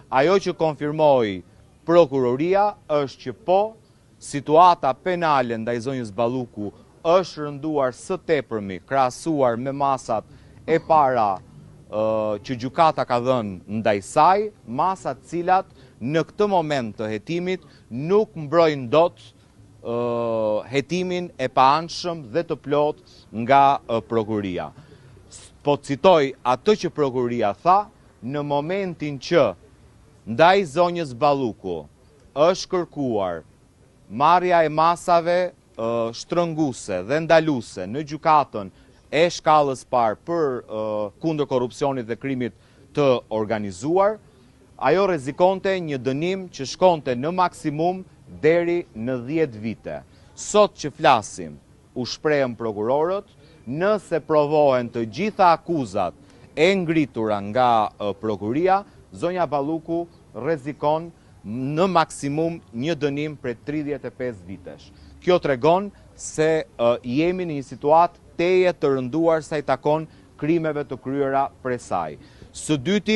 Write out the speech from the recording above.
Ajo që konfirmoi prokuroria është që po, situata penale ndaj zonjës Balluku është rënduar së tepërmi krahasuar me masat e para që gjykata ka dhënë ndaj saj, masa të cilat në këtë moment të hetimit nuk mbrojnë dot hetimin e paanshëm dhe të plotë nga prokuroria. Po citoj atë që prokuroria tha, në momentin që ndaj zonjës Balluku është kërkuar marrja e masave shtrënguese dhe ndaluese në gjykatën e shkallës parë për kundër korrupsionit dhe krimit të organizuar, ajo rrezikonte një dënim që shkonte në maksimum deri në 10 vite. Sot që flasim, u shprehën prokurorët, nëse provohen të gjitha akuzat e ngritura nga prokuroria, zonja Balluku rrezikon në maksimum një dënim prej 35 vitesh. Kjo tregon se jemi në një situatë tejet të rënduar sa i takon krimeve të kryera prej saj. Së dyti.